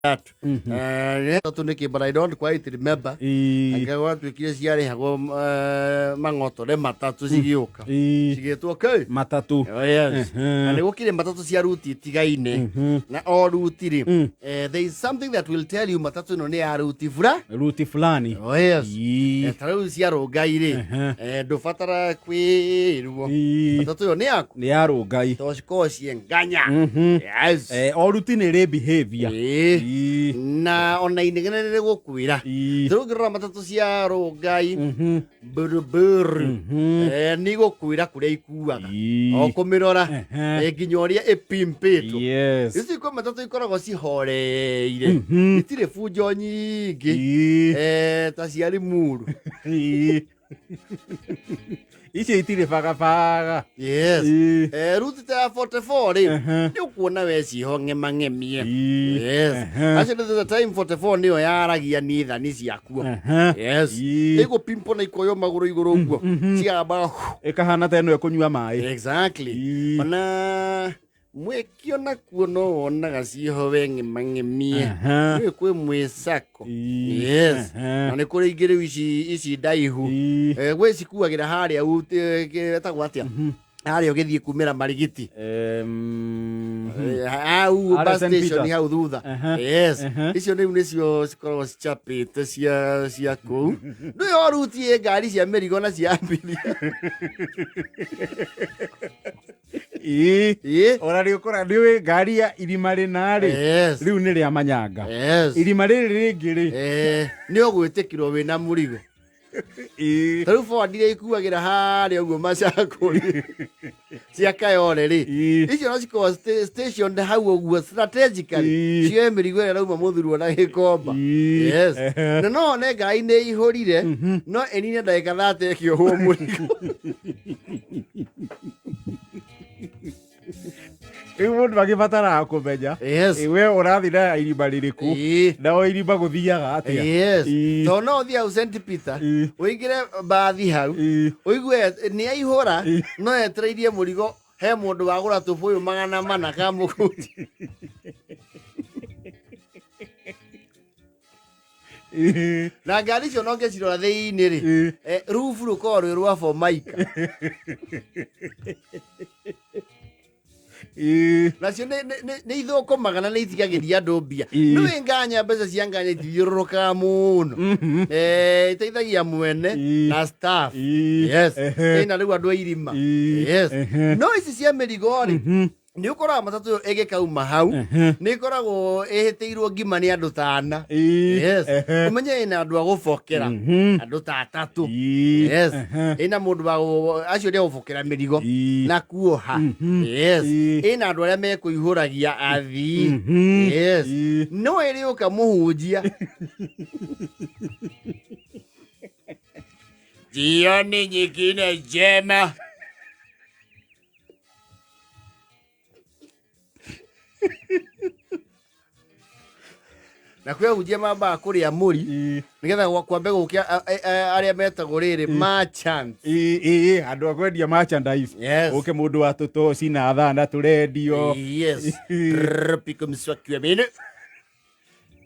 That tatu nĩkĩ, but I don't quite remember. Angĩkorwo gwatuĩkire ciarĩhagwo mang'otore matatũ cigĩũka cigĩtwo kĩ Matatũ. Oh, yes. Na nĩ gũkĩrĩ matatũ cia ruti itigaine na o ruti rĩ, there is something that will tell you matatũ ĩno nĩ ya ruti bura Ruti fulani. Oh, yes. Ta rĩu cia Rũngai rĩ, ndũbatara kwĩrwo matatũ ĩyo nĩ yaku Nĩ ya Rũngai. Tondũ cikoragwo ciĩ nganya. Yes. O ruti nĩ ĩrĩ behavior. Na ona inegene rĩrĩ gũkwĩra. Rĩu ũngĩrora matatũ cia Rũngai, buruburu, nĩ igũkwĩra kũrĩa ikuaga o kũmĩrora, nginya ũrĩa ĩpimpĩtwo. Ici kwĩ matatũ ikoragwo cihoreire, itirĩ bunjo nyingĩ, ta cia Limuru. Icio itirĩ bagabaga. Yes. Ruti ta ya 44 rĩ, nĩ ũkuona we ciho ng'emang'emie. Yes. Actually, there's a time 44 nĩyo yaragia nĩ thani ciakuo. Yes. Ĩgũpimpo na ikoywo magũrũ igũrũ ũguo cigamba. Ĩkahana ta ĩno ĩkũnyua maĩ. Exactly. Ona mwĩkio nakuo no wonaga ciho we ng'emang'emie. Nĩ kwĩ mwĩcako. Yes. Na nĩ kũrĩ ingĩ rĩu ici ndaihu. Gwĩ cikuagĩra harĩa etagwo atĩa harĩa ũgĩthiĩ kumĩra Marigiti. Hau Harĩa bus St. station Peters. hau thutha. Yes. Icio rĩu nĩcio cikoragwo cicapĩte cia kũu. Ndũĩ o ruti ĩ ngari cia mĩrigo na cia abiria. Ona nĩ ũkora nĩ ũĩ ngari ya irima rĩna rĩ, rĩu nĩ rĩa manyanga. Irima rĩrĩ rĩngĩ rĩ, Nĩ ũgwĩtĩkĩrwo wĩna mũrigo. Ta rĩu Ford iria ikuagĩra harĩa ũguo Machakos cia Kayole rĩ, icio no cikoragwo stationed hau ũguo strategically, cioe mĩrigo ĩrĩa ĩrauma Mũthurwo na Gĩkomba. Yes. Na no one ngari nĩ ĩihũrire no ĩnine ndagĩka 30 ĩkĩohwo mũrigo. Rĩu mũndũ agĩbataraga kũmenya we ũrathiĩ na irima rĩrĩkũ, na o irima gũthiaga atĩa. Tondũ no ũthiĩ hau St Peter, ũingĩre mbathi hau, ũigue nĩ aihũra, no etereirie mũrigo he mũndũ wagũra tũbũyũ 400 ka mũgũnda. Na ngari icio no ngĩcirora thĩinĩ rĩ, rubu rũkoragwo rwĩ rwa Formica. Nacio nĩ ithũkũmaga na nĩ itigagĩria andũ mbia. Nĩwĩ nganya, mbeca cia nganya itithiũrũrũkaga mũno. Iteithagia mwene na staff. Yes. Ĩna rĩu andũ a irima. Yes. No ici cia mĩrigo rĩ, nĩ ũkoraga matatũ ĩyo ĩgĩkauma hau nĩ ĩkoragwo ĩhĩtĩirwo ngima nĩ andũ ta ana. Yes. Ũmenye ĩna andũ a gũbokera, andũ ta atatũ. Yes. Ĩna mũndũ wa acio nĩ gũbokera mĩrigo na kuoha. Yes. Ĩna andũ arĩa mekũihũragia athii. Yes. No ĩrĩũka mũhunjia jioni nyingine njema. Na kwĩ ahunjia mambaga kũrĩa mũri nĩgetha kwambe gũke arĩa metagwo rĩrĩ merchants. Ĩĩ, andũ a kwendia merchandise. Ũke mũndũ wa tũtoci na thaa na tũrendio. Yes. Rrrr, mswaki wa meno.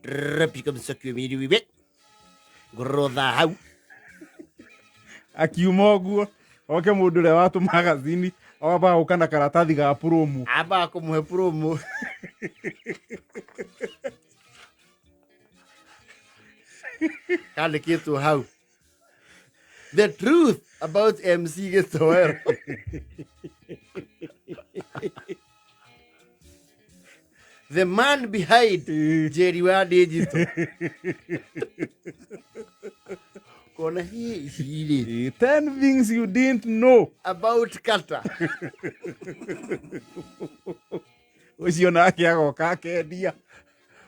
Rrrr, mswaki wa meno wiwe. Ngũrotha hau. Akiuma ũguo oke mũndũ ũrĩa wa tũmagazini ambaga gũka na karatathi ga promo. Ambaga kũmũhe promo. Kandĩkĩtwo hau. The truth about MC Gĩtoero. The man behind Jerry wa Digital. Kona hii ici rĩ. 10 things you didn't know about Kata. Ũcio nake agoka akendia.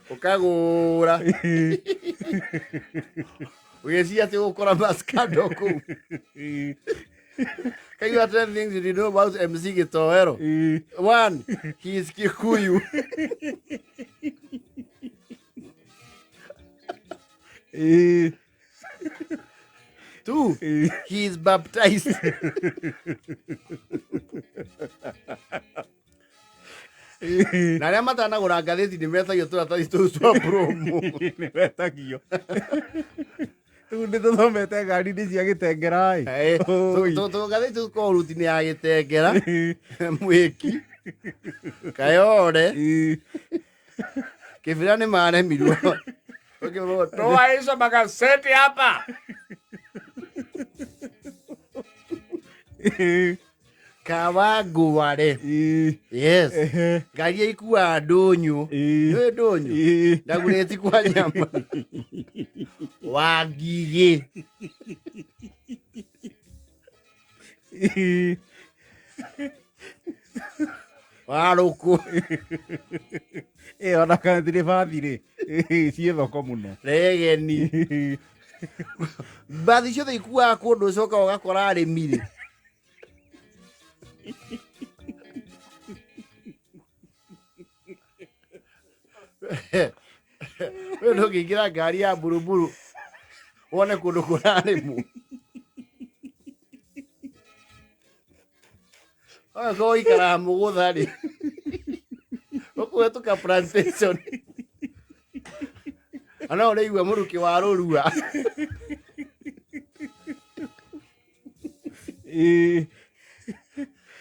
Ũkagũra. Ũgĩciria atĩ ũgũkora mascando kũu. Kaigua 10 things you didn't know about MC Gĩtoero. One, he is Kikuyu. Two, he is baptized. Na arĩa matanagũra ngathĩti nĩ metagio tũratathi tũu twa promo. Nĩ wetagio. Rĩu nĩ tũthomete ngari-inĩ cia gĩtengera ĩ. Oi. Tũgathĩti tũkorwo ruti-inĩ ya gĩtengera, mwĩki, kayore, kĩbira nĩ maremirwo. Ũkĩmwo, toa hizo magazeti hapa. Kawangware. Yes. Ngari ĩrĩa ikuaga ndũnyũ. Nĩũĩ ndũnyũ? Ndagurĩti kwa nyama. Wangigĩ. Warũkũ. Ĩ ona kana tirĩ bathi rĩ ciĩ thoko mũno. Regeni. Mbathi ciothe ikuaga kũndũ ũcoka ũgakora arĩmi rĩ. We ndũngĩingĩra ngari ya mburuburu wone kũndũ kũrarĩmwo. Ũgakorwo ũikaraga mũgũtha rĩ, ũkũhetũka plantation. Na no ũraigua mũrukĩ wa rũrua.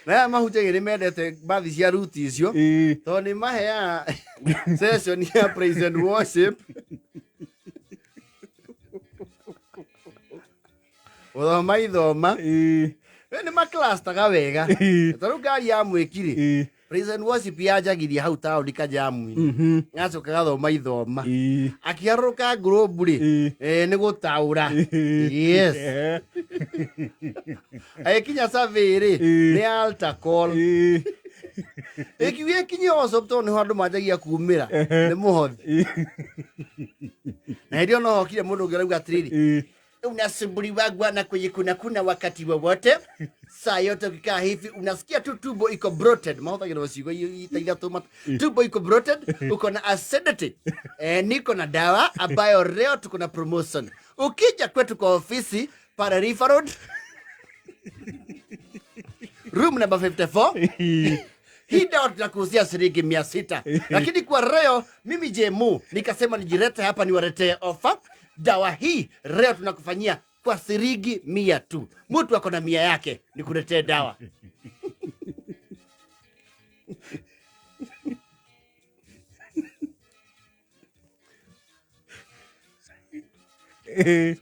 Na aya mahunjagia nĩ mendete mbathi cia ruti icio tondũ nĩ maheaga session ya praise and worship. Gũthoma ithoma. We nĩ maklastaga wega. Ta rĩu ngari ya mwĩki rĩ, praise and worship yanjagiria hau taũni kajamu-inĩ. Gacoka gathoma ithoma. Akĩharũrũka ngurũmbu rĩ, nĩ gũtaũra. Yes. Agĩkinya survey rĩ, nĩ altar call. Ĩkiuga ĩkinye worship tondũ nĩho andũ manjagia kumĩra, nĩ mũhothi. Na hĩndĩ ĩyo no hokire mũndũ ũngĩ ũrauga atĩrĩrĩ, unasumbuliwa na kujikuna kuna wakati wowote saa yote ukikaa hivi unasikia tu tumbo iko bloated mahũthagĩrwo ciugo ita ithatũ tumbo iko bloated, uko na acidity. Niko na dawa ambayo leo tuko na promotion. Ukija kwetu kwa ofisi pale River Road, room number 54, hii dawa tunakuuzia shilingi 600, lakini kwa leo mimi Jemu nikasema nijilete hapa niwaletee ofa. Dawa hii leo tunakufanyia kwa shilingi 100 tu. Mtu ako na 100 yake nikuletee dawa.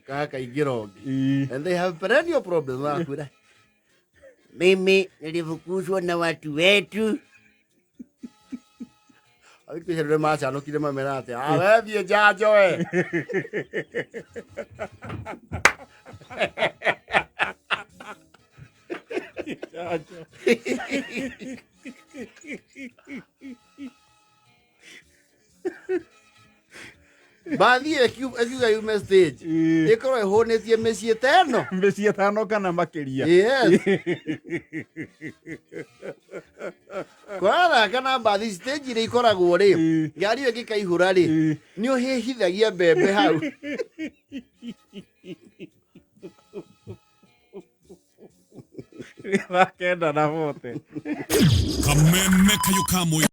Kaka ingĩra ũngĩ. And they have perennial problems wakwĩra. Mimi nilifukuzwa na watu wetu. Thikũ icio nĩ macanũkire mamera atĩa? Ah, we thiĩ njanjo we. Njanjo. Mbathi ĩkiuga yume stage. Ĩkorwo ĩhũnĩtie mĩciĩ ta ĩno. Mĩciĩ ĩtano kana makĩria. Yes. Kũrathaka na mbathi stage iria ikoragwo rĩ, ngari ĩyo ĩngĩkaihũra rĩ, nĩ ũhĩhithagia mbembe hau. Thaa kenda na bote. Kameme kayo kamwe.